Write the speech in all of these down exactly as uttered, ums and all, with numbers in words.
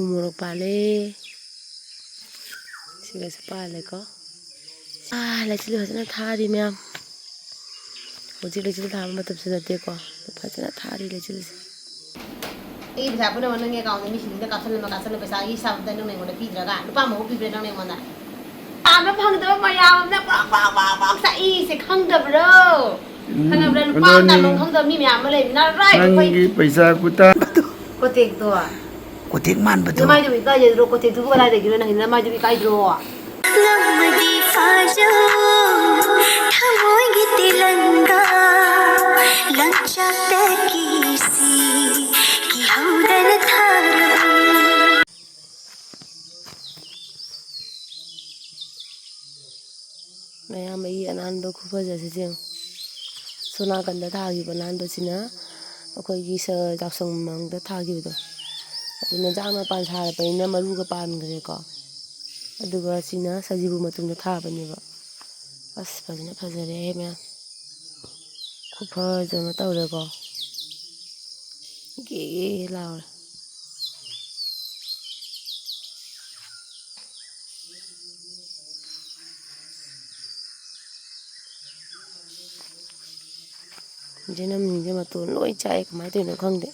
ꯎ ꯃꯣꯔꯣꯛ ꯄꯥꯜꯂꯦ꯫ ꯁꯤꯒꯁꯨ ꯄꯥꯜꯂꯦꯀꯣ꯫ ꯑꯥ, ꯂꯩꯆꯤꯜ ꯐꯖꯅ ꯊꯥꯔꯤ ꯃꯌꯥꯝ꯫ ꯍꯧꯖꯤꯛ ꯂꯩꯆꯤꯜ ꯊꯥꯕ ꯃꯇꯝꯁꯨ ꯅꯠꯇꯦꯀꯣ꯫ ꯐꯖꯅ ꯊꯥꯔꯤ ꯂꯩꯆꯤꯜꯁꯦ꯫ ꯑꯩꯒꯤ ꯄꯩꯁꯥ ꯄꯨꯝꯅꯃꯛ ꯅꯪꯒꯤ ꯑꯦꯀꯥꯎꯟꯗ ꯃꯤꯁꯤꯡꯁꯤꯅ ꯀꯥꯞꯁꯤꯜꯂꯝꯕ, ꯀꯥꯞꯁꯤꯜꯂꯝꯕ ꯄꯩꯁꯥꯒꯤ ꯍꯤꯁꯥꯕꯗ ꯅꯪꯅ ꯑꯩꯉꯣꯟꯗ ꯄꯤꯗ꯭ꯔꯒ ꯂꯨꯄꯥ ꯑꯃꯐꯥꯎ ꯄꯤꯕ꯭ꯔꯥ ꯅꯪꯅ ꯑꯩꯉꯣꯟꯗ? ꯇꯥꯟꯕ ꯐꯪꯗꯕ ꯃꯌꯥꯝ ꯑꯃꯅ ꯄ꯭ꯔꯣꯛ ꯄ꯭ꯔꯣꯛ ꯄ꯭ꯔꯣꯛ ꯄ꯭ꯔꯣꯛ ꯆꯥꯛꯏꯁꯦ ꯈꯪꯗꯕ꯭ꯔꯣ? ꯎꯝ, ꯈꯪꯉꯕ꯭ꯔꯥ? ꯂꯨꯄꯥ ꯑꯃ ꯑꯗꯨꯅꯤ꯫ ꯇꯥꯟꯐꯝ ꯈꯪꯗꯕ ꯃꯤ ꯃꯌꯥꯝ ꯑꯃ ꯂꯩꯕꯅ ꯔꯥꯏ ꯑꯩꯈꯣꯏ ꯅꯪꯒꯤ ꯄꯩꯁꯥ ꯈꯨꯇꯥꯟ꯫ ꯀꯣꯇꯦꯛꯇꯣ꯫ ꯀꯣꯇꯦꯛ ꯃꯥꯟꯕꯗꯣ꯫ ꯅꯃꯥꯏꯗꯨꯕꯨ ꯏꯀꯥꯏꯖꯗ꯭ꯔꯣ? ꯀꯣꯇꯦꯛꯇꯨꯕꯨ ꯀꯗꯥꯏꯗꯒꯤꯅꯣ? ꯅꯪ ꯅꯃꯥꯏꯗꯨꯕꯨ ꯏꯀꯥꯏꯗ꯭ꯔꯣ? ꯂꯝꯃꯗꯤ ꯐꯥꯖꯧ, ꯊꯃꯣꯏꯒꯤ ꯇꯦꯂꯪꯒꯥ, ꯂꯪꯆꯥꯛꯇ ꯀꯤꯁꯤ, ꯀꯤꯍꯧꯗꯅ ꯊꯥꯔꯕ꯫ ꯃꯌꯥꯝ, ꯑꯩꯒꯤ ꯑꯅꯥꯟꯕ ꯈꯨꯐꯖꯁꯦ ꯌꯦꯡꯉꯨ꯫ ꯁꯣꯝ ꯅꯥꯀꯟꯗ ꯊꯥꯈꯤꯕ ꯑꯅꯥꯟꯕꯁꯤꯅ ꯑꯩꯈꯣꯏꯒꯤ ꯁ-, ꯆꯥꯛꯁꯪ ꯃꯃꯥꯡꯗ ꯊꯥꯈꯤꯕꯗꯣ꯫ ꯑꯗꯨꯅ ꯆꯥꯛꯅ ꯄꯥꯟ ꯁꯥꯔꯛꯄꯅꯤꯅ ꯃꯔꯨꯒ ꯄꯥꯟꯈ꯭ꯔꯦꯀꯣ꯫ ꯑꯗꯨꯒ ꯁꯤꯅ ꯁꯖꯤꯕꯨ ꯃꯇꯨꯡꯗ ꯊꯥꯕꯅꯦꯕ꯫ ꯑꯁ, ꯐꯖꯅ ꯐꯖꯔꯦꯍꯦ ꯃꯌꯥꯝ꯫ ꯈꯨꯐꯖ ꯑꯃ ꯇꯧꯔꯦꯀꯣ꯫ ꯒꯦ ꯒꯦ ꯂꯥꯎꯔꯦ꯫ ꯖꯅꯝꯁꯤꯡꯁꯦ ꯃꯇꯣꯟ ꯂꯣꯏ ꯆꯥꯛꯑꯦ, ꯀꯃꯥꯏꯅ ꯇꯧꯔꯤꯅꯣ ꯈꯪꯗꯦ꯫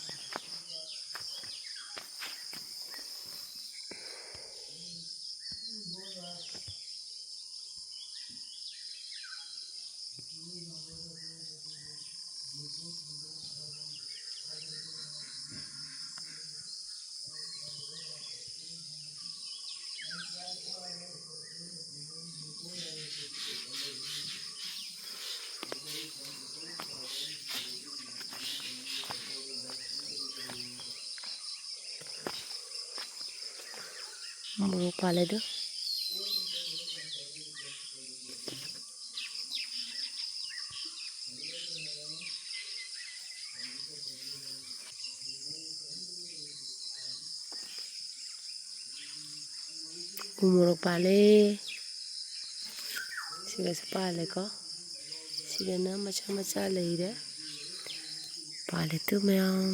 ꯃꯣꯔꯣꯛ ꯄꯥꯜꯂꯦ ꯑꯗꯨ꯫ ꯎ ꯃꯣꯔꯣꯛ ꯄꯥꯜꯂꯦ꯫ ꯁꯤꯒꯁꯨ ꯄꯥꯜꯂꯦꯀꯣ꯫ ꯁꯤꯗꯅ ꯃꯆꯥ ꯃꯆꯥ ꯂꯩꯔꯦ꯫ ꯄꯥꯜꯂꯦ ꯇꯨ ꯃꯌꯥꯝ꯫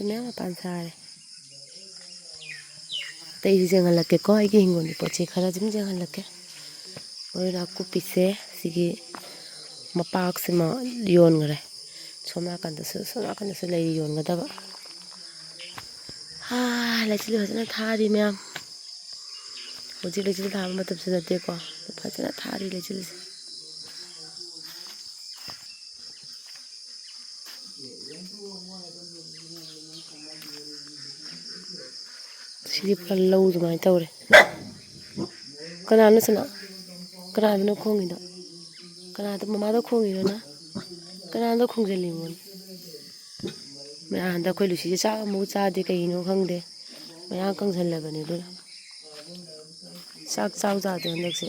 ꯃꯌꯥꯝ ꯃꯄꯥꯟ ꯁꯥꯔꯦ꯫ ꯑꯇꯩꯁꯨ ꯌꯦꯡꯍꯜꯂꯛꯀꯦꯀꯣ, ꯑꯩꯒꯤ ꯍꯤꯡꯒꯣꯜꯒꯤ ꯄꯣꯠ ꯆꯩ ꯈꯔ ꯑꯗꯨꯝ ꯌꯦꯡꯍꯜꯂꯛꯀꯦ꯫ ꯃꯔꯣꯏ ꯅꯥꯀꯨꯞꯄꯤꯁꯦ ꯁꯤꯒꯤ ꯃꯄꯥꯛꯁꯤꯃ ꯌꯣꯟꯈ꯭ꯔꯦ꯫ ꯁꯣꯝ ꯅꯥꯀꯟꯗꯁꯨ, ꯁꯣꯝ ꯅꯥꯀꯟꯗꯁꯨ ꯂꯩꯔꯤ ꯌꯣꯟꯒꯗꯕ꯫ ꯍꯥ, ꯂꯩꯆꯤꯜ ꯐꯖꯅ ꯊꯥꯔꯤ ꯃꯌꯥꯝ꯫ ꯍꯧꯖꯤꯛ ꯂꯩꯆꯤꯜ ꯊꯥꯕ ꯃꯇꯝꯁꯨ ꯅꯠꯇꯦꯀꯣ꯫ ꯐꯖꯅ ꯊꯥꯔꯤ ꯂꯩꯆꯤꯜꯁꯦ꯫ ꯁꯤꯗꯤ ꯄꯨꯔꯥ ꯂꯧ ꯑꯗꯨꯃꯥꯏꯅ ꯇꯧꯔꯦ꯫ ꯀꯅꯥꯅꯣ ꯁꯤꯅ? ꯀꯅꯥꯗꯅꯣ ꯈꯣꯡꯉꯤꯗꯣ? ꯀꯅꯥꯗ, ꯃꯃꯥꯗ ꯈꯣꯡꯉꯤꯔꯣ ꯅ? ꯀꯅꯥꯗ ꯈꯣꯡꯖꯜꯂꯤꯅꯣ? ꯃꯌꯥꯝꯗ ꯑꯩꯈꯣꯏ ꯂꯨꯁꯤꯁꯦ ꯆꯥꯛ ꯑꯃꯨꯛ ꯆꯥꯗꯦ, ꯀꯩꯒꯤꯅꯣ ꯈꯪꯗꯦ꯫ ꯃꯌꯥ ꯀꯪꯁꯜꯂꯕꯅꯦ ꯑꯗꯨꯅ꯫ ꯆꯥꯛ ꯆꯥꯎ ꯆꯥꯗꯦ ꯍꯟꯗꯛꯁꯦ꯫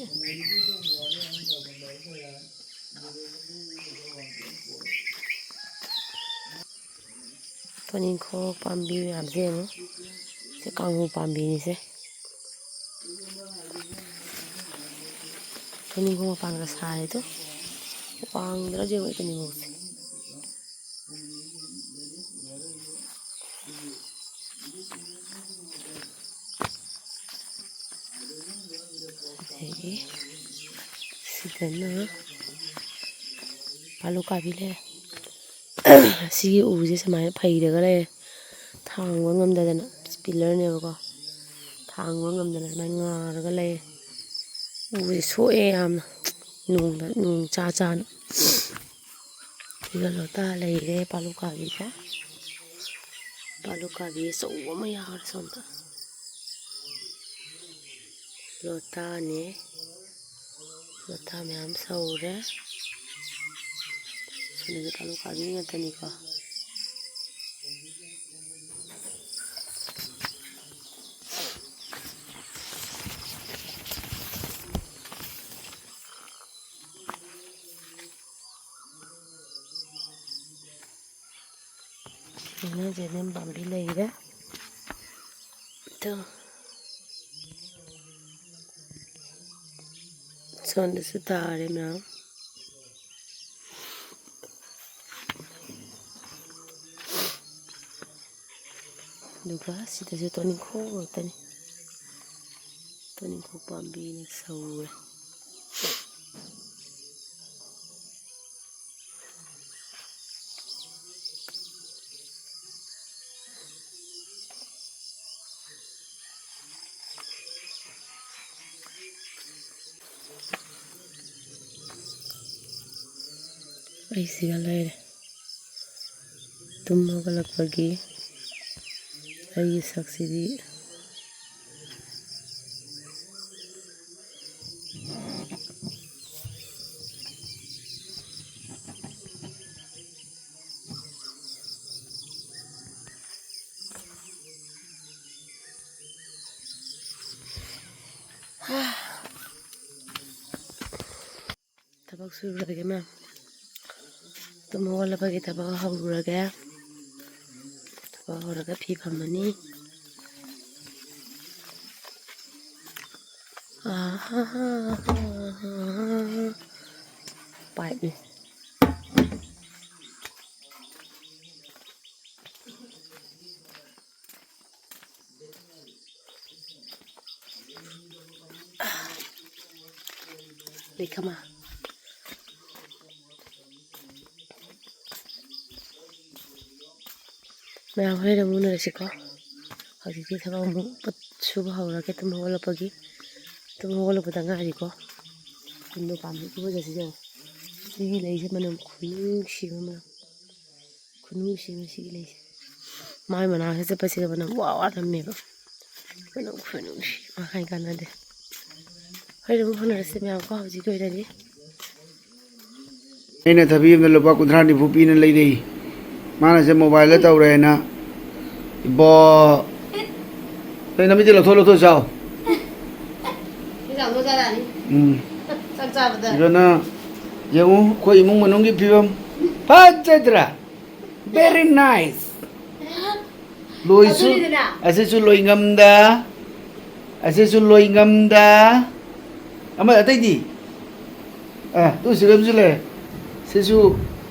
ꯇꯣꯅꯤꯡꯈꯣꯛ ꯄꯥꯝꯕꯤ ꯃꯌꯥꯝꯁꯦ ꯌꯦꯡꯉꯨ꯫ ꯁꯤ ꯀꯥꯡꯍꯧ ꯄꯥꯝꯕꯤꯅꯤꯁꯦ꯫ ꯇꯣꯅꯤꯡꯈꯣꯛ ꯃꯄꯥꯟꯒ ꯁꯥꯔꯦ ꯇꯨ꯫ ꯋꯥꯡꯗ꯭ꯔꯥ ꯌꯦꯡꯉꯨ ꯇꯣꯅꯤꯡꯈꯣꯛꯁꯦ꯫ ꯑꯗꯒꯤ ꯁꯤꯗꯅ ꯄꯥꯂꯨ ꯀꯥꯕꯤ ꯂꯩꯔꯦ꯫ ꯁꯤꯒꯤ ꯎꯁꯦ ꯁꯨꯃꯥꯏꯅ ꯐꯩꯔꯒ ꯂꯩꯔꯦ꯫ ꯊꯥꯡꯕ ꯉꯝꯗꯗꯅ, ꯄꯤꯂꯔꯅꯦꯕꯀꯣ꯫ ꯊꯥꯡꯕ ꯉꯝꯗꯅ ꯁꯨꯃꯥꯏꯅ ꯉꯥꯔꯒ ꯂꯩꯔꯦ꯫ ꯎꯁꯦ ꯁꯣꯛꯑꯦ ꯌꯥꯝꯅ꯫ ꯅꯣꯡꯗ, ꯅꯣꯡ ꯆꯥ ꯆꯥꯅ꯫ ꯁꯤꯒ ꯂꯣꯇꯥ ꯂꯩꯔꯦ, ꯄꯥꯂꯨ ꯀꯥꯕꯤꯒ꯫ ꯄꯥꯂꯨ ꯀꯥꯕꯤ ꯑꯆꯧꯕ ꯑꯃ ꯌꯥꯎꯔꯦ ꯁꯣꯝꯗ꯫ ꯂꯣꯇꯥꯅꯦ꯫ ꯂꯣꯇꯥ ꯃꯌꯥꯝ ꯁꯧꯔꯦ꯫ ꯁꯣꯝꯗꯗꯤ ꯄꯥꯂꯨ ꯀꯥꯕꯤ ꯉꯥꯛꯇꯅꯤꯀꯣ꯫ ꯁꯤꯅ ꯖꯦꯅꯦꯝ ꯄꯥꯝꯕꯤ ꯂꯩꯔꯦ꯫ ꯑꯗꯣ ꯁꯣꯝꯗꯁꯨ ꯇꯥꯔꯦ ꯃꯌꯥꯝ꯫ ꯑꯗꯨꯒ ꯁꯤꯗꯁꯨ ꯇꯣꯅꯤꯡꯈꯣꯛ ꯉꯥꯛꯇꯅꯤ꯫ ꯇꯣꯅꯤꯡꯈꯣꯛ ꯄꯥꯝꯕꯤꯅ ꯁꯧꯔꯦ꯫ ꯑꯩ ꯁꯤꯒ ꯂꯩꯔꯦ꯫ ꯇꯨꯝ ꯍꯧꯒꯠꯂꯛꯄꯒꯤ ꯑꯩꯒꯤ ꯁꯛꯁꯤꯗꯤ꯫ ꯊꯕꯛ ꯁꯨꯔꯨꯔꯒꯦ ꯃꯌꯥꯝ꯫ ꯇꯨꯝ ꯍꯧꯒꯠꯂꯛꯄꯒꯤ ꯊꯕꯛ ꯍꯧꯔꯨꯔꯒꯦ꯫ ꯊꯕꯛ ꯍꯧꯔꯒ ꯐꯤ ꯐꯝꯃꯅꯤ꯫ ꯑꯍꯥ꯫ ꯄꯥꯏꯞꯅꯤ꯫ ꯂꯩꯈꯃ꯫ ꯃꯌꯥꯝ ꯍꯣꯔꯦꯟ ꯑꯃꯨꯛ ꯎꯅꯔꯁꯤꯀꯣ꯫ ꯍꯧꯖꯤꯛꯇꯤ ꯊꯕꯛ ꯑꯃꯨꯛ ꯄꯣꯠ ꯁꯨꯕ ꯍꯧꯔꯒꯦ, ꯇꯨꯝ ꯍꯧꯒꯠꯂꯛꯄꯒꯤ꯫ ꯇꯨꯝ ꯍꯧꯒꯠꯂꯛꯄꯗ ꯉꯥꯏꯔꯤꯀꯣ꯫ ꯀꯨꯟꯗꯣ ꯄꯥꯝꯕꯤ ꯈꯨꯐꯖꯁꯤ ꯌꯦꯡꯉꯣ꯫ ꯁꯤꯒꯤ ꯂꯩꯁꯦ ꯃꯅꯝ ꯈꯨꯅꯨꯡꯁꯤꯕ ꯑꯃ꯫ ꯈꯨꯅꯨꯡꯁꯤ ꯃꯁꯤꯒꯤ ꯂꯩꯁꯦ꯫ ꯃꯥꯏ ꯃꯅꯥꯛꯁꯦ ꯆꯠꯄꯁꯤꯗ ꯃꯅꯝ ꯋꯥ ꯋꯥ ꯅꯝꯃꯦꯕ꯫ ꯃꯅꯝ ꯈꯨꯅꯨꯡꯁꯤ ꯑꯃ ꯍꯥꯏ ꯀꯥꯟꯅꯗꯦ꯫ ꯍꯣꯔꯦꯟ ꯑꯃꯨꯛ ꯐꯥꯎꯅꯔꯁꯤ ꯃꯌꯥꯝ ꯀꯣ, ꯍꯧꯖꯤꯛꯀꯤ ꯑꯣꯏꯅꯗꯤ꯫ ꯑꯩꯅ ꯊꯕꯤ ꯑꯃꯗ ꯂꯨꯄꯥ ꯀꯨꯟꯊ꯭ꯔꯥ ꯅꯤꯐꯨ ꯄꯤꯅ ꯂꯩꯔꯛꯏ꯫ ꯃꯥꯅ ꯁꯦ ꯃꯣꯕꯥꯏꯜꯗ ꯇꯧꯔꯦꯅ꯫ ꯏꯕꯣ꯫ ꯑꯩ ꯅꯃꯤꯠꯇ ꯂꯧꯊꯣꯛ ꯂꯧꯊꯣꯛ ꯆꯥꯎ꯫ ꯁꯤ ꯆꯥꯎꯊꯣꯛ ꯆꯥꯔꯛꯑꯅꯤ꯫ ꯎꯝ꯫ ꯆꯥꯛ ꯆꯥꯕꯗ꯫ ꯑꯗꯨꯅ ꯌꯦꯡꯉꯨ ꯑꯩꯈꯣꯏ ꯏꯃꯨꯡ ꯃꯅꯨꯡꯒꯤ ꯐꯤꯕꯝ꯫ ꯐꯖꯗ꯭ꯔꯥ? Very nice. ꯂꯣꯏꯁꯨ, ꯑꯗꯨꯅꯤꯗꯅ꯫ ꯑꯁꯤꯁꯨ ꯂꯣꯏ ꯉꯝꯗ, ꯑꯁꯤꯁꯨ ꯂꯣꯏ ꯉꯝꯗ꯫ ꯑꯃ ꯑꯇꯩꯗꯤ? ꯑ, ꯇꯨ ꯁꯤꯗ ꯑꯃꯁꯨ ꯂꯩꯔꯦ꯫ ꯁꯤꯁꯨ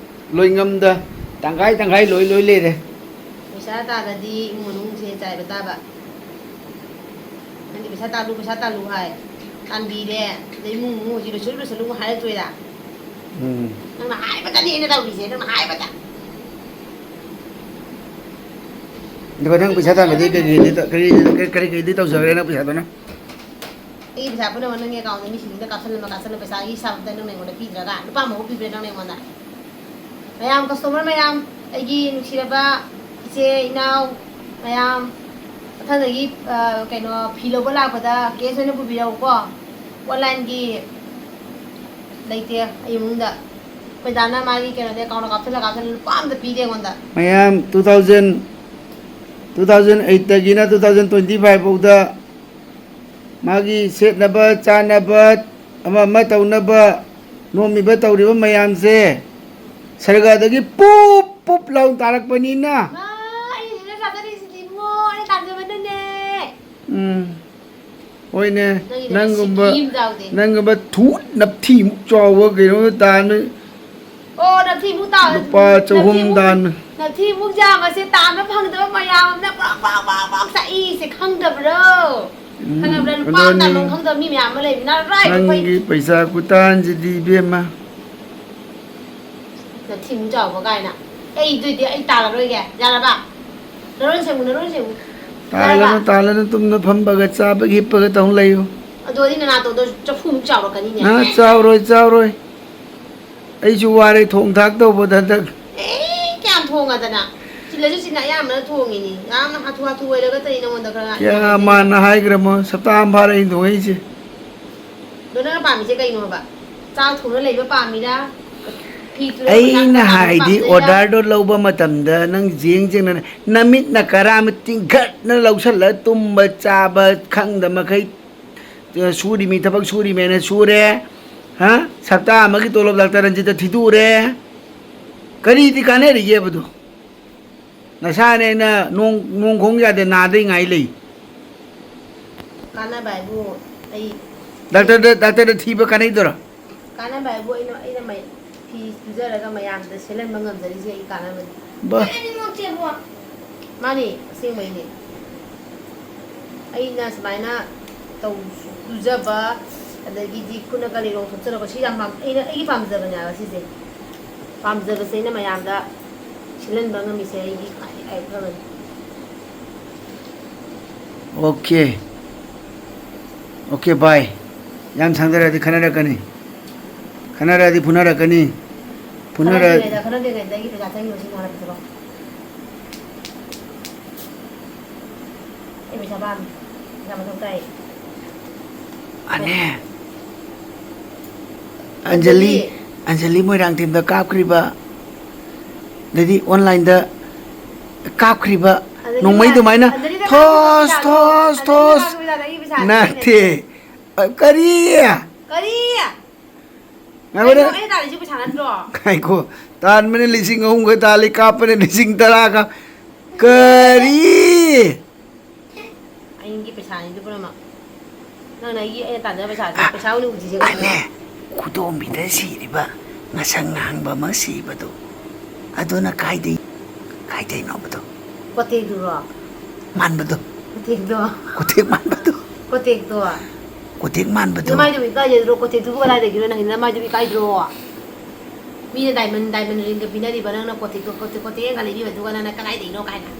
ꯂꯣꯏ ꯉꯝꯗ꯫ ꯇꯪꯈꯥꯏ ꯇꯪꯈꯥꯏ ꯂꯣꯏ ꯂꯣꯏ ꯂꯩꯔꯦ꯫ ꯄꯩꯁꯥ ꯇꯥꯔꯗꯤ ꯏꯃꯨꯡ ꯃꯅꯨꯡꯁꯦ ꯆꯥꯏꯕ ꯇꯥꯕ꯫ ꯅꯪꯗꯤ ꯄꯩꯁꯥ ꯇꯥꯜꯂꯨ, ꯄꯩꯁꯥ ꯇꯥꯜꯂꯨ ꯍꯥꯏ꯫ ꯇꯥꯟꯕꯤꯔꯦ꯫ ꯑꯗꯩ ꯏꯃꯨꯡ ꯃꯅꯨꯡ ꯍꯧꯖꯤꯛ ꯂꯣꯏꯁꯤꯜꯂꯨ, ꯂꯣꯏꯁꯤꯜꯂꯨ ꯍꯥꯏꯔꯛꯇꯣꯏꯔꯥ? ꯎꯝ꯫ ꯅꯪꯅ ꯍꯥꯏꯕꯗꯅꯤ ꯑꯩꯅ ꯇꯧꯔꯤꯁꯦ, ꯅꯪꯅ ꯍꯥꯏꯕꯗ꯫ ꯑꯗꯨꯒ ꯅꯪ ꯄꯩꯁꯥ ꯇꯥꯟꯕꯗꯤ ꯀꯔꯤ, ꯀꯔꯤ, ꯀꯔꯤ, ꯀꯔꯤ, ꯀꯔꯤ, ꯀꯔꯤ ꯇꯧꯖꯈ꯭ꯔꯦ ꯅꯪ ꯄꯩꯁꯥꯗꯨꯅ? ꯑꯩꯒꯤ ꯄꯩꯁꯥ ꯄꯨꯝꯅꯃꯛ ꯅꯪꯒꯤ account ꯗ ꯃꯤꯁꯤꯡꯗꯨꯗ ꯀꯥꯞꯁꯜꯂꯝꯃ, ꯀꯥꯞꯁꯜꯂꯝꯃ ꯄꯩꯁꯥꯒꯤ ꯍꯤꯁꯥꯕ ꯑꯝꯇ ꯅꯪꯅ ꯑꯩꯉꯣꯟꯗ ꯄꯤꯗ꯭ꯔꯒ, ꯂꯨꯄꯥ ꯑꯃꯐꯥꯎ ꯄꯤꯕ꯭ꯔꯥ ꯅꯪꯅ ꯑꯩꯉꯣꯟꯗ? ꯃꯌꯥꯝ, customer ꯃꯌꯥꯝ, ꯑꯩꯒꯤ ꯅꯨꯡꯁꯤꯔꯕ ꯏꯆꯦ ꯏꯅꯥꯎ ꯃꯌꯥꯝ, ꯃꯊꯪꯗꯒꯤ, ꯑ, ꯀꯩꯅꯣ, ꯐꯤ ꯂꯧꯕ ꯂꯥꯛꯄꯗ cash ꯑꯣꯏꯅ ꯄꯨꯕꯤꯔꯛꯎꯀꯣ꯫ Online ꯒꯤ ꯂꯩꯇꯦ ꯑꯩ ꯏꯃꯨꯡꯗ꯫ ꯑꯩꯈꯣꯏ ꯗꯥꯅ ꯃꯥꯒꯤ ꯀꯩꯅꯣꯗ account ꯗ ꯀꯥꯞꯁꯤꯜꯂ ꯀꯥꯞꯁꯤꯜꯂ ꯂꯨꯄꯥ ꯑꯝꯇ ꯄꯤꯗꯦ ꯑꯩꯉꯣꯟꯗ꯫ ꯃꯌꯥꯝ, two thousand, two thousand eight ꯇꯒꯤꯅ two thousand twenty five ꯐꯥꯎꯗ ꯃꯥꯒꯤ ꯁꯦꯠꯅꯕ, ꯆꯥꯅꯕ, ꯑꯃ ꯑꯃ ꯇꯧꯅꯕ ꯅꯣꯝꯃꯤꯕ ꯇꯧꯔꯤꯕ ꯃꯌꯥꯝꯁꯦ ꯁꯔꯒꯗꯒꯤ ꯄꯨꯞ ꯄꯨꯞ ꯂꯥꯎ ꯇꯥꯔꯛꯄꯅꯤꯅ꯫ ꯃꯥ, ꯑꯩ ꯍꯦꯟꯅ ꯆꯥꯖꯔꯤꯁꯤꯗꯤ ꯏꯕꯨꯡꯉꯣ, ꯑꯩꯅ ꯇꯥꯟꯖꯕꯅꯅꯦ꯫ ꯎꯝ꯫ ꯍꯣꯏꯅꯦ, ꯅꯪꯒꯤꯗꯣ ꯅꯪꯒꯨꯝꯕ, ꯁꯤꯀꯤ ꯑꯃ ꯆꯥꯎꯗꯦ꯫ ꯅꯪꯒꯨꯝꯕ ꯊꯨꯠ ꯅꯞꯊꯤꯃꯨꯛ ꯆꯥꯎꯕ ꯀꯩꯅꯣ ꯇꯥꯟꯕ꯫ ꯑꯣ, ꯅꯞꯊꯤꯃꯨꯛ ꯇꯥ-, ꯂꯨꯄꯥ ꯆꯍꯨꯝ ꯅꯞꯊꯤꯃꯨꯛ, ꯇꯥꯟꯕ꯫ ꯅꯞꯊꯤꯃꯨꯛ ꯌꯥꯝꯕꯁꯦ ꯇꯥꯟꯕ ꯐꯪꯗꯕ ꯃꯌꯥꯝ ꯑꯃꯅ ꯄ꯭ꯔꯣꯛ ꯄ꯭ꯔꯣꯛ ꯄ꯭ꯔꯣꯛ ꯄ꯭ꯔꯣꯛ ꯆꯥꯛꯏꯁꯦ ꯈꯪꯗꯕ꯭ꯔꯣ? ꯎꯝ, ꯈꯪꯉꯕ꯭ꯔꯥ? ꯂꯨꯄꯥ ꯑꯃ ꯑꯗꯨꯅꯤ꯫ ꯇꯥꯟꯐꯝ ꯈꯪꯗꯕ ꯃꯤ ꯃꯌꯥꯝ ꯑꯃ ꯂꯩꯕꯅꯤꯅ ꯔꯥꯏꯕ ꯐꯩ꯫ ꯅꯪꯒꯤ ꯄꯩꯁꯥ ꯈꯨꯇꯥꯟꯁꯤꯗꯤ ꯏꯕꯦꯝꯃ꯫ ꯅꯊꯤꯃꯨꯛ ꯆꯥꯎꯕ ꯀꯥꯏꯅ꯫ ꯑꯩ ꯑꯗꯨꯏꯗꯤ ꯑꯩ ꯇꯥꯜꯂꯔꯣꯏꯒꯦ꯫ ꯌꯥꯔꯕ? ꯅꯔꯣꯟ ꯁꯦꯡꯉꯨ, ꯅꯔꯣꯟ ꯁꯦꯡꯉꯨ꯫ ꯇꯥꯜꯂꯅꯨ, ꯌꯥꯔꯕ? ꯇꯥꯜꯂꯅꯨ, ꯇꯨꯝꯅ ꯐꯝꯕꯒ ꯆꯥꯕꯒ ꯍꯤꯞꯄꯒ ꯇꯧ ꯂꯩꯌꯨ꯫ ꯑꯗꯨ ꯑꯣꯏꯔꯗꯤ ꯅꯅꯥꯇꯣꯟꯗꯣ ꯆꯐꯨꯃꯨꯛ ꯆꯥꯎꯔꯛꯀꯅꯤꯅꯦ꯫ ꯅꯥ, ꯆꯥꯎꯔꯣꯏ, ꯆꯥꯎꯔꯣꯏ꯫ ꯑꯩꯁꯨ ꯋꯥꯔꯦ ꯊꯣꯡ ꯊꯥꯛ ꯇꯧꯕꯗ ꯍꯟꯗꯛ꯫ ꯑꯦ, ꯀꯌꯥꯝ ꯊꯣꯡꯉꯗꯅ? ꯆꯤꯜꯂꯁꯨ ꯆꯤꯟꯅ ꯑꯌꯥꯝꯕꯅ ꯊꯣꯡꯉꯤꯅꯤ꯫ ꯌꯥꯝꯅ ꯍꯥꯊꯨ ꯍꯥꯊꯨ ꯑꯣꯏꯔꯒ ꯇꯧꯔꯤ ꯅꯉꯣꯟꯗ ꯈꯔ ꯀꯌꯥ ꯌꯥꯝꯅ ꯃꯥꯅ ꯍꯥꯏꯈ꯭ꯔꯃꯣ? ꯁꯞꯇꯥ ꯑꯃ ꯐꯥꯔꯦ ꯑꯩꯅ ꯊꯣꯡꯉꯛꯏꯁꯦ꯫ ꯑꯗꯣ ꯅꯪꯅ ꯄꯥꯝꯃꯤꯁꯦ ꯀꯩꯅꯣꯕ? ꯆꯥꯛ ꯊꯣꯡꯅ ꯂꯩꯕ ꯄꯥꯝꯃꯤꯔꯥ? ꯐꯤ ꯇꯨꯔꯒ ꯄꯩꯁꯥ ꯑꯩꯅ ꯈꯔ ꯇꯥꯟꯕ ꯍꯥꯏꯗꯤ ꯄꯥꯝꯗꯣꯏꯔꯥ? Order ꯗꯣ ꯂꯧꯕ ꯃꯇꯝꯗ ꯅꯪ ꯌꯦꯡ ꯌꯦꯡꯅ ꯅꯃꯤꯠꯅ ꯀꯔꯥ ꯑꯃ ꯇꯤꯡꯈꯠꯅ ꯂꯧꯁꯜꯂ ꯇꯨꯝꯕ ꯆꯥꯕ ꯈꯪꯗ ꯃꯈꯩ ꯁꯨꯔꯤꯃꯤ, ꯊꯕꯛ ꯁꯨꯔꯤꯃꯦꯅ ꯁꯨꯔꯦ꯫ ꯍꯥ? ꯁꯞꯇꯥ ꯑꯃꯒꯤ ꯇꯣꯂꯣꯞ ꯗꯥꯛꯇꯔ ꯔꯟꯖꯤꯠꯇ ꯊꯤꯗꯣꯛꯎꯔꯦ꯫ ꯀꯔꯤꯗꯤ ꯀꯥꯟꯅꯔꯤꯒꯦꯕꯗꯣ? ꯅꯁꯥꯅꯦ ꯑꯩꯅ ꯅꯣꯡ, ꯅꯣꯡ ꯈꯣꯡ ꯌꯥꯗꯦ, ꯅꯥꯗꯩ ꯉꯥꯏ ꯂꯩ꯫ ꯀꯥꯟꯅꯕ ꯍꯥꯏꯕꯨ ꯑꯩ ꯗꯥꯛꯇꯔꯗ, ꯗꯥꯛꯇꯔꯗ ꯊꯤꯕ ꯀꯥꯟꯅꯩꯗꯨꯔꯣ? ꯀꯥꯟꯅꯕ ꯍꯥꯏꯕꯨ ꯑꯩꯅ, ꯑꯩꯅ ꯃꯩ-, ꯐꯤ ꯇꯨꯖꯔꯒ ꯃꯌꯥꯝꯗ ꯁꯦꯠꯍꯟꯕ ꯉꯝꯖꯔꯤꯁꯦ ꯑꯩ ꯀꯥꯟꯅꯕꯅꯤ꯫ ꯕꯥ꯫ ꯃꯥꯅꯤ, ꯑꯁꯦꯡꯕꯩꯅꯦ꯫ ꯑꯩꯅ ꯁꯨꯃꯥꯏꯅ ꯇꯧ-, ꯇꯨꯖꯕ, ꯑꯗꯒꯤꯗꯤ ꯈꯨꯠꯅ ꯀꯔꯤ ꯂꯣꯡꯊꯣꯛꯆꯔꯛꯄ, ꯁꯤ ꯌꯥꯝ ꯄꯥꯝ-, ꯑꯩꯅ, ꯑꯩꯒꯤ ꯄꯥꯝꯖꯕꯅꯦꯕ ꯁꯤꯁꯦ꯫ ꯄꯥꯝꯖꯕꯁꯦ ꯑꯩꯅ ꯃꯌꯥꯝꯗ ꯁꯤꯜꯍꯟꯕ ꯉꯝꯃꯤꯁꯦ ꯑꯩꯒꯤ ꯈ꯭ꯋꯥꯏꯗꯒꯤ ꯐꯕꯅꯤ꯫ ꯑꯣꯀꯦ꯫ ꯑꯣꯀꯦ, ꯕꯥꯏ꯫ ꯌꯥꯝ ꯁꯥꯡꯊꯔꯛꯑꯗꯤ ꯈꯟꯅꯔꯛꯀꯅꯤ꯫ ꯈꯟꯅꯔꯛꯑꯗꯤ ꯐꯨꯅꯔꯛꯀꯅꯤ꯫ ꯐꯨꯅꯔ- ꯈꯟꯅꯗ꯭ꯔꯤꯉꯩꯗ, ꯈꯟꯅꯗ꯭ꯔꯤꯉꯩꯗ ꯑꯩꯒꯤ ꯄꯩꯁꯥ ꯆꯪꯉꯤꯕꯁꯤꯡꯗꯣ ꯍꯥꯟꯅ ꯄꯤꯊꯣꯔꯛꯑꯣ꯫ ꯑꯩ ꯄꯩꯁꯥ ꯄꯥꯝꯃꯤ꯫ ꯄꯩꯁꯥ ꯃꯊꯧ ꯇꯥꯏ꯫ ꯑꯅꯦ꯫ ꯑꯟꯖꯂꯤ, ꯑꯟꯖꯂꯤ ꯃꯣꯏꯔꯥꯡꯊꯦꯝꯗ ꯀꯥꯞꯈ꯭ꯔꯤꯕ, ꯑꯗꯩꯗꯤ online ꯗ ꯀꯥꯞꯈ꯭ꯔꯤꯕ, ꯑꯟꯖꯂꯤ ꯅꯣꯡꯃꯩ ꯃꯣꯏꯔꯥꯡ-, ꯑꯗꯨꯃꯥꯏꯅ ꯑꯟꯖꯂꯤꯅ ꯊꯣꯁ, ꯀꯥꯞꯈꯤꯕ ꯊꯣꯁ, ꯄꯩꯁꯥꯗꯣ, ꯊꯣꯁ꯫ ꯑꯟꯖꯂꯤꯅ ꯀꯥꯞꯈꯤꯕ ꯄꯩꯁꯥꯗꯣ ꯑꯩꯒꯤ ꯄꯩꯁꯥꯅꯦ, ꯅꯠꯇꯦ꯫ ꯑꯩꯅ ꯅꯠꯇꯦ꯫ ꯑ, ꯀꯔꯤ? ꯀꯔꯤ? ꯉꯥꯏꯈꯣꯅꯦ꯫ ꯀꯩꯅꯣ, ꯑꯩꯅ ꯇꯥꯜꯂꯤꯁꯦ ꯄꯩꯁꯥ ꯅꯠꯇ꯭ꯔꯣ? ꯉꯥꯏꯈꯣ꯫ ꯇꯥꯟꯕꯅ ꯂꯤꯁꯤꯡ ꯑꯍꯨꯝꯒ ꯇꯥꯜꯂꯤ, ꯀꯥꯞꯄꯅ ꯂꯤꯁꯤꯡ ꯇꯔꯥꯒ꯫ ꯀꯔꯤ? ꯑꯩꯒꯤ ꯄꯩꯁꯥꯅꯤꯗꯨ ꯄꯨꯝꯅꯃꯛ꯫ ꯅꯪꯅ ꯑꯩꯒꯤ, ꯑꯩꯅ ꯇꯥꯟꯖꯕ ꯄꯩꯁꯥꯁꯦ, ꯑ, ꯄꯩꯁꯥ ꯑꯣꯏꯅ ꯎꯕꯤꯁꯦ ꯀꯩꯅꯣ? ꯑꯅꯦ, ꯈꯨꯗꯣꯝꯕꯤꯗ ꯁꯤꯔꯤꯕ ꯉꯁꯪ ꯉꯥꯡꯕ ꯑꯃ ꯁꯤꯕꯗꯣ, ꯑꯗꯨꯅ ꯀꯥꯏꯗꯩ, ꯀꯥꯏꯗꯩꯅꯣꯕꯗꯣ? ꯀꯣꯇꯦꯛꯇꯨꯔꯣ? ꯃꯥꯟꯕꯗꯣ꯫ ꯀꯣꯇꯦꯛꯇꯣ? ꯀꯣꯇꯦꯛ ꯃꯥꯟꯕꯗꯣ꯫ ꯀꯣꯇꯦꯛꯇꯣ? ꯀꯣꯇꯦꯛ ꯃꯥꯟꯕꯗꯣ꯫ ꯅꯃꯥꯏꯗꯨꯕꯨ ꯏꯀꯥꯏꯖꯗ꯭ꯔꯣ? ꯀꯣꯇꯦꯛꯇꯨꯕꯨ ꯀꯗꯥꯏꯗꯒꯤꯅꯣ? ꯅꯪ ꯅꯃꯥꯏꯗꯨꯕꯨ ꯏꯀꯥꯏꯗ꯭ꯔꯣ? ꯃꯤꯅ diamond, diamond ring ꯒ ꯄꯤꯅꯔꯤꯕ, ꯅꯪꯅ ꯀꯣꯇꯦꯛꯇꯣ, ꯀꯣꯇꯦꯛ, ꯀꯣꯇꯦꯛ ꯌꯦꯡꯒ ꯂꯩꯕꯤꯕ, ꯑꯗꯨꯒ ꯅꯪꯅ ꯀꯗꯥꯏꯗꯒꯤꯅꯣ ꯀꯥꯏꯅ꯫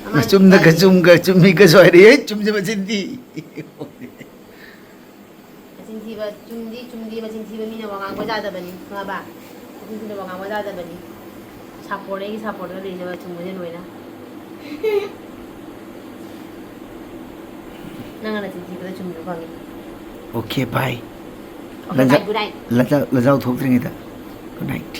ꯅꯃꯥꯏꯗꯨꯕꯨ ꯅꯆꯨꯝꯗꯒ ꯏꯀꯥꯏꯗꯦ꯫ ꯆꯨꯝꯒ ꯆꯨꯝꯃꯤꯒ ꯁꯣꯏꯔꯦ, ꯍꯦ, ꯆꯨꯝꯁꯤ ꯃꯆꯤꯟ ꯊꯤ꯫ ꯃꯆꯤꯟ ꯊꯤꯕ, ꯆꯨꯝꯗꯤ ꯆꯨꯝꯗꯦ, ꯃꯆꯤꯟ ꯊꯤꯕ ꯃꯤꯅ ꯋꯥ ꯉꯥꯡꯕ ꯌꯥꯗꯕꯅꯤ, ꯈꯪꯉꯕ? ꯃꯆꯤꯟ ꯊꯤꯅ ꯋꯥ ꯉꯥꯡꯕ ꯌꯥꯗꯕꯅꯤ꯫ ꯁꯥꯄꯣꯔꯠ, ꯑꯩꯒꯤ ꯁꯥꯄꯣꯔꯠꯇ ꯂꯩꯖꯕ ꯆꯨꯝꯕꯁꯦ ꯂꯣꯏꯅ꯫ ꯅꯪꯅ ꯅꯆꯤꯟ ꯊꯤꯕꯗ ꯆꯨꯝꯕ ꯐꯪꯉꯤ꯫ Okay, bye. Okay, ꯂꯖꯥ-, bye, good night. ꯂꯖꯥ-, ꯂꯖꯥꯎ ꯊꯣꯛꯇ꯭ꯔꯤꯉꯩꯗ good night꯫